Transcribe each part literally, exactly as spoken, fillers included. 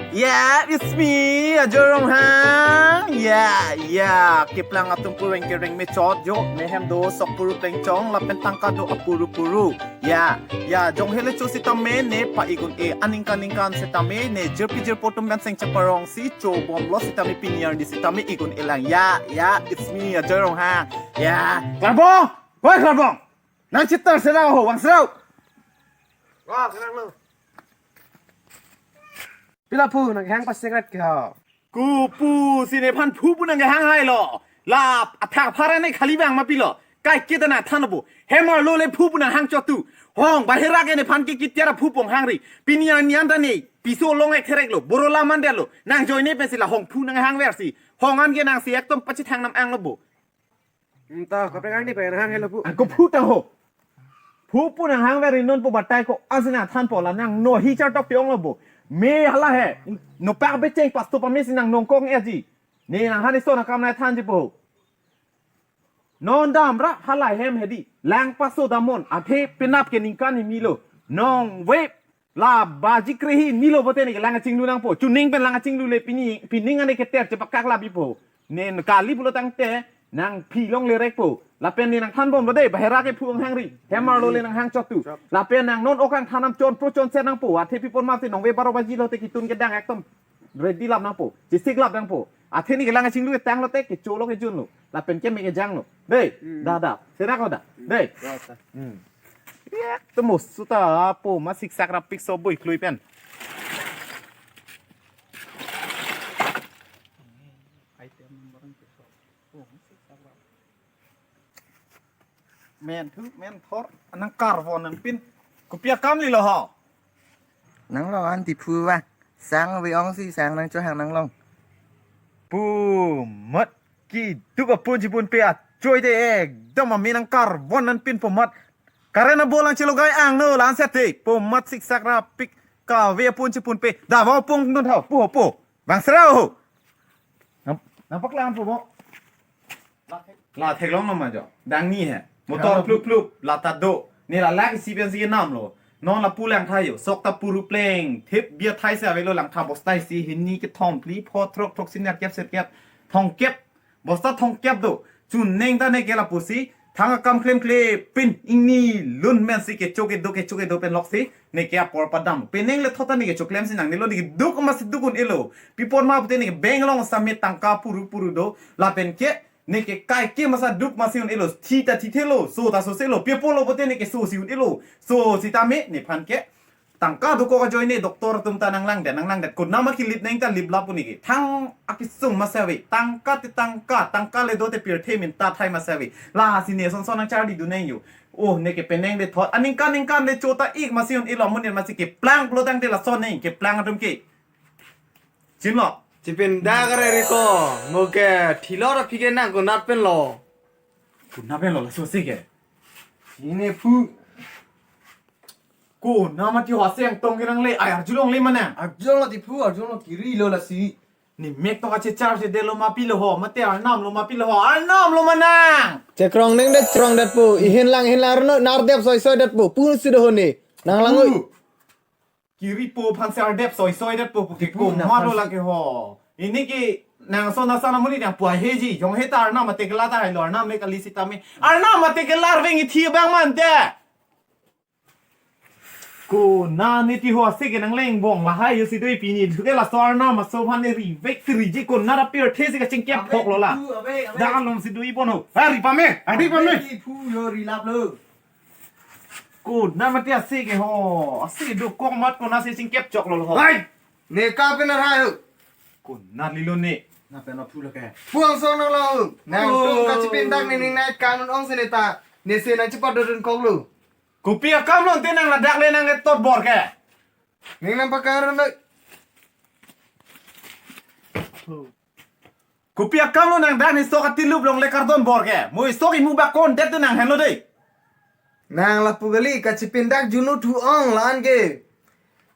Yeah, it's me, Ajoy Ronghang. Yeah, yeah. Keplang atum pureng kereng mechot jo, nehem do sok puru plengchong, lapen tangka do apuru puru. Yeah, yeah. Jong hele cho sitame ne pa-ik un-e, aningkan ningkan sitame ne jirpi jirpo atum pen seng chaparong si chobomlo sitame pini arni sitame ik un-e lang. Yeah, yeah, it's me, Ajoy Ronghang. Yeah. Klarbong! Hoi Klarbong! Nang chetar sera ho, vang sera ho. Wah, kenang lo. Pila phu nang hang pas secret ke ho. Kopu si nephan phu pu nang hang hai lo. Lap athak phara ne khali bang ma pilo. Kai kita na than bo. Hem arlo le phu pu nang hang chotu. Hong bahera ke nephan ke kitia ra phu pong hang ri. Pini arni an ta ne. Piso long ek therek lo. Boro laman der lo. Nang joine pensi la hong phu nang hang ver si. Hong an ke nang si ekdom pachethang nam ang lo bo. Hmm, ta, kaprek arni pen hang helo pu. Ako phu ta ho. Phu pu nang hang ver non pu batai ko asina than po la nang no hi char tok piong lo bo. Me hala he. No pak becheng pas to pa me si nang nongkong e ji. Ne nang hani so na kam na than ji po. Non dam ra hala hem hedi. Lang paso damnon. Athe penap ke ningkan ni milo. Nong we la baji krehi nilo bote ne ke lang kachinglu nangpo. Chuning pen lang kachinglu le pini, pining ane ke ter chepak kak labi po. Ne kali pulo tangte nang phi longle rek po. Lapen ne nang than bom lo de, bahera ke phu ang hang ri. Hem arlo le nang hang chotu. Lapen nang non ok ang thanam chon pro chon set nangpo. Athe pi pon ma te nong ve baro baji lo te kitun kedang ekdom ready lap nangpo. Chisik lap nangpo. Athe ne ke lang kachinglu ke tang lo te ke cholo ke jun lo. Lapen ke me ke jang lo. Dei, Hmm. Da, da. Sera ko da. Dei. Rasa. Hmm. Ya, temo suta po ma siksak rapik so boi klui pen. Men thu, men thor, anang karvon nang pin. Kopi akam lilo ho. Nang lo anti phu va. Sang ve ong si sang nang cho hang nang long. Pu mat kiduk apun chipun pe ajoy de ekdom amin nang karvon nang pin pu mat. Karen abol ang chelogai ang no lang set de. Pu mat siksak rapik kave apun chipun pe. Da va pung nun thau pu pu. Vang sera ho. Nang, nang paklang pu mo. La theklong lo ma jo. Dang ni he. Motor plup plup. La ta do. Ne la lang isi pen si nam lo. Non la pu lang thai yo. Sok ta puru pleng. Thip bia thai se avelo lang tha bosta isi hini kethom phli pho throk throk sinar kep set kep. Thong kep. Bosta thong kep do. Chun neng ta ne ke lapusi. Thang akam klem kle pin ingni lun men si kecho kedo kecho kedo pen lok si. Ne ke apor padam. Penang le thot ta ne kecho klem si nang ne lo ne ke duk ma si duk un-elo. Pi pon ma pute ne ke bank along same tangka puru puru do. Lapen ke ne ke kai ke masa duk ma si un-elo. Thi ta thi thelo. So ta so selo. Pi pon lo pute ne ke so si un-elo. So sitame nephan ke. Tangka do ko ajoy ne doctor atum ta nang lang det, nang lang det. Ko nama kilit neng ta lip lap pu ne ke. Thang akisung ma save. Tangka te tangka. Tangka le do te pirthe min ta thai ma save. Lasi ne son son nang charli dun neng yo. Oh, ne ke penang le thot. Aningkan ningkan le cho ta ik ma si un-elo amonit ma si keplang pulo tangte lason ne keplang atum ke. Chin lo. Chipen dak re ri ko. Mo ke thilo ra phi ke nang ko nat pen lo. Ko nat pen lo laso si ke. Ine phu. Ko nama ti ho aseng tong ke nang le. Ai arjulong le ma nang. Arjulong ti phu, arjulong kiri lo lasi. Ne mek tong ache char che de lo ma pilo ho. Mate arnam lo ma pilo ho. Arnam lo ma nang. Chekrong neng det, chekrong det pu. Ihin lang, ihin lang arno, nar dep soi soi det pu. Pu si do ho ne. Nang lang oi. Pu. Kiri po phan ser dep soi soi det po pu ke Pu ko na ma do phan la ke ho. Ini ke nang so na sa na muni nang pu ahe ji. Jong he tar na mate ke la ta hai lo arnam le kali sitame. Arnam mate ke lar veng ithi bang man te. Ko na ne ti ho ase ke nang leng bong lahai yo si doi pini. Duke laso arnam aso phan ne ri vek ti ri ji ko na ra pirthe si kachingkep phok lo la. Abe, abe. Da along si doi bono. Ari pame, ari pame. Abe, pu yo ri lap lo. Ko na mate ase ke ho. Ase do kok mat ko na si chingkep chok lo ho. Hai! Ne ka pen na hai ho. Ko na lilo ne. Na pen na phu lo ke. Puang song nang lo. Nang Oh. Tung kachipin dak ne ning nai kanun ong se ne ta. Ne se nang chipat dodun kok lo. Kopi akam lo te nang ladak le nang le tot bor ke. Ning nang pakar lo. Kopi akam lo nang dak ne sok atilup long le kardon bor ke. Mo sok imu bakon det nang henlo dei. Nang lapu kali kachipin dak junu thu ong lan ke.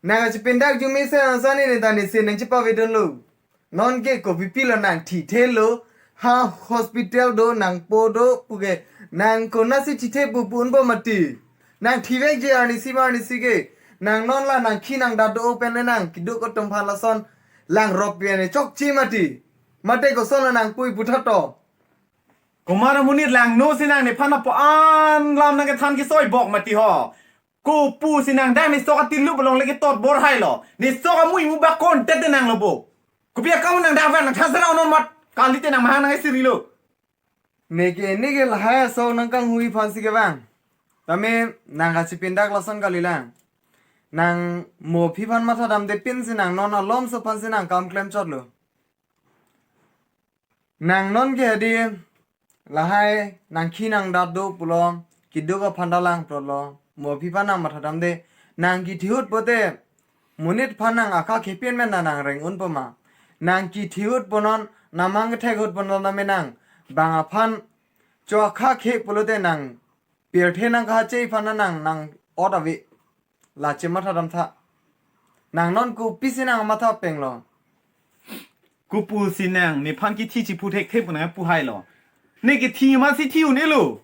Nang kachipin dak jumi se nang sani ne ta ne se nang chipa vedon lo. Non ke ko bipilo nang thi thelo, ha hospital do nang po do puke nang ko na si thi the pu pu un bo mati. Nang thi vek je arnisi ma arnisi ke. Nang non la nang khi nang da do pen le nang kiduk ko tum phan lason. Lang rok pian ne chokche mati. Mate koson nang pui puthato. Komat amonit langno si nang nephan apo an lam nangkethan kesoi bok mati ho. Kopu si nang dak ne sok atilu belong lagi tot bor hai lo. Ne sok amui mu bakon tete nang lo bo. Kopi akam nang dak van nang thasra onon mat. Kali te nang mahang nang siri lo. Neke neke lahai aso nang kanghui aphan si kevang. Tame nang kachipindak lason kalilang. Nang mo aphi aphan matha damde pin si nang non alom so aphan si nang kam klem chot lo. Nang non ke hadi lahai nang khi nang dat do pulo kiduk aphan dalang plot lo mo aphi aphan nang matha damde nang kithi ahut pote monit aphan nang akha khepin men na nang reng un poma nang kithi ahut ponon namang kethek ahut ponon name nang bang aphan cho akha khe pulote nang pirthe nang kahache aphan nang nang ot ave. Lache matha dam tha. Nang non kopi si nang matha penglo. Kopu si nang nephan kithi chipu thekthe pu nang pu hai lo. Ne kithi ma si thi un-e lo.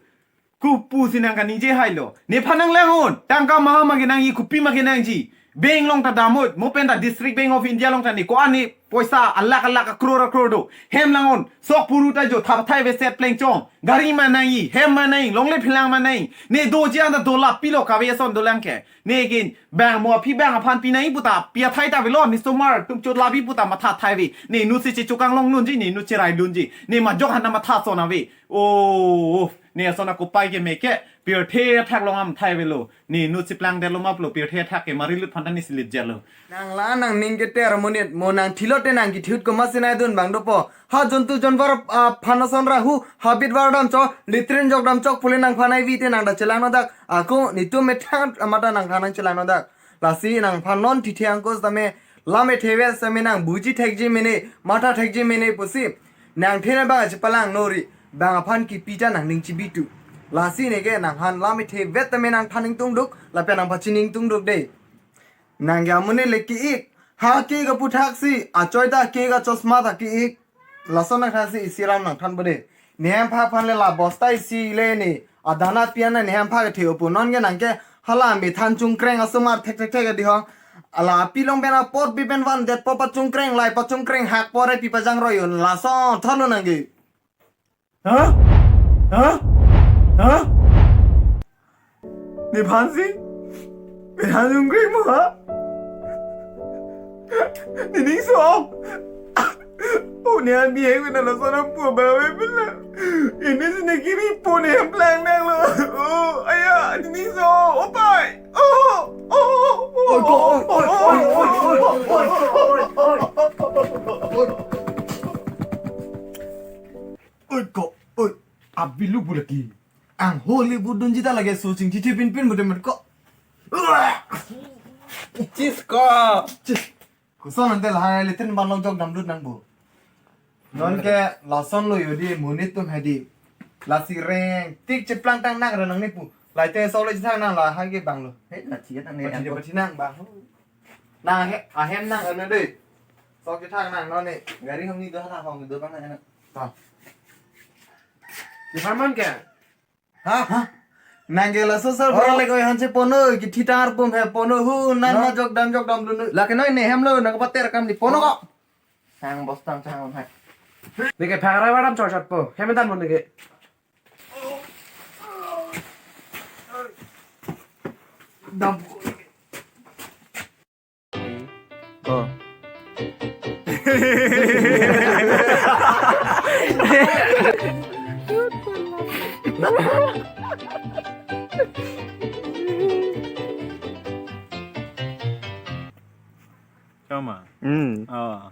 Kopu si nang kaningje hai lo. Nephan nang lang un. Tangka maha ma kenangji kopi ma kenangji. Bank along ta damut. Mo pen ta District Bank of India along ta ne ko-an ne poisa alakh alakh akror akror do. Hem lang un. Sok puru ta jo thap thai ve set pleng chong. Gari ma nangji. Hem ma nangji. Longle philang ma nangji. Ne doji anta dola pilo kave ason dolang ke. Ne kin bang mo aphi bang aphan pi nangji puta pi athai ta velo ne somar tum chot labi puta matha thai ve ne inut si chechukang long lunji ne inut cherai lunji ne majok hana matha son ave. O ne ason akopai ke meke pirthe athak long am thai velo ne inut si plang delo maplo pirthe athak ke mari lut phanta ne silit jelo. Nang la nang ning keter amonit mo nang thilo te nang kithi ahut komat si nai dun bang dopo ha jontu jonwar aphan ason rahu habit war dam chok litrin jok dam chok pule nang phanai vi te nang da chelang no dak. Ako nitum methang amata nang khanang chelang no dak. Lasi nang phan non thithe angkos tame lam ethe vet tame nang buji thekji mene matha thekji mene pusi nang thena bang chepalang nori bang aphan kipi ta nang ning chibitu. Lasi neke nang han lam ethe vet tame nang thaning tungduk lapen nang pachining tungduk de. Nang ke amonit le ki-ik ha ki kapu thak si achoi ta ki ka chosma ta ki-ik. Lason nang thak si isi ram nang than bode. Nehem pha aphan le la bosta isi le ne adana pian na nehem pha kethe opu non ke nang ke hala methan chungkreng asomar thek thek thek di ho. Ala api long pen apot bi pen van det po pa chungkreng lai pa chungkreng hak pore pi pajang royun lason thalo nang ke. Ha? Ha? Ha? Nephan si? Nephan chungkreng mo ha? Nening sok. O ne an bihek na lason apu ba we pila. Ini sini kiri po ne plang nang lo. O aya nening sok. Opai. O o o. Oi ko, oi, oi, oi, oi, oi, oi, oi, oi, oi. Oi ko, oi. Abilu bulaki. Ang holi budun jita lagi so chingchichi pinpin budun ko. Chis ko. Chis. Koson ante lahai litrin ban long jok damlut nang bu. Non ke lason lo yodi monit tum hedi. Lasi reng tik cheplang tang nang renang ni pu. Lai te so le chithang nang lahai ke bang lo. He na chi nang ne. Pati pati nang bang. Nang he ahem nang anu dei. So chithang nang non ni. Gari hong ni do ha hong do bang nang. Ta. Di farman ke? Ha? Ha? Nang ke laso sar bro le koi hanse pono ki thitar pum he pono hu nan ma jok dam jok dam dunu. Lake noi ne hem lo nang pater kam di pono ko. Sang bostang sang hai. Neke phakra waram chor chor po. Hem dan mon neke. Dam. Oh. Choma. Hmm. Oh.